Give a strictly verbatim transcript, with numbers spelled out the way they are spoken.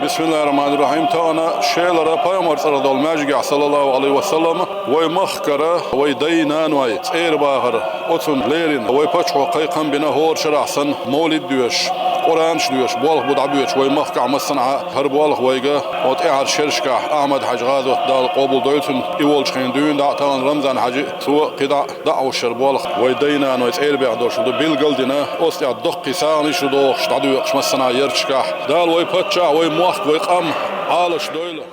Бисмиллахир-рахманир-рахим. Тахана Шелара пайхамар цӀарах долу маьждигехь, саллаллаху алейхи ва саллам, вай махкара, вай дай-наной цӀера бахар, оцунна лерина, вай паччахьо кхайкхам бина хӀора шарахь санна мовлид доьшуш, Къуранаш доьшуш, болх бу дӀабоьдуш вай махкахь массанхьа. ХӀара болх вайга хӀокху тӀаьхьарчу шерашкахь Ахьмад-Хьаьжа гӀазот Дала къобалдойла цуьнан, и волчу хенахь дуьйна дӀа а, тахана Рамзан-Хьаьжи, цо кхидӀа а дӀа а хьуш хӀара болх вай дай-наной цӀера баьхна долуш ду билгалдина, оцу тӀехь доккхий сагӀанаш ду дохуш дӀадоькъуш массанхьа ярташкахь. Дала вай паччахь, вай мохк, вай къам Ӏалаш дойла.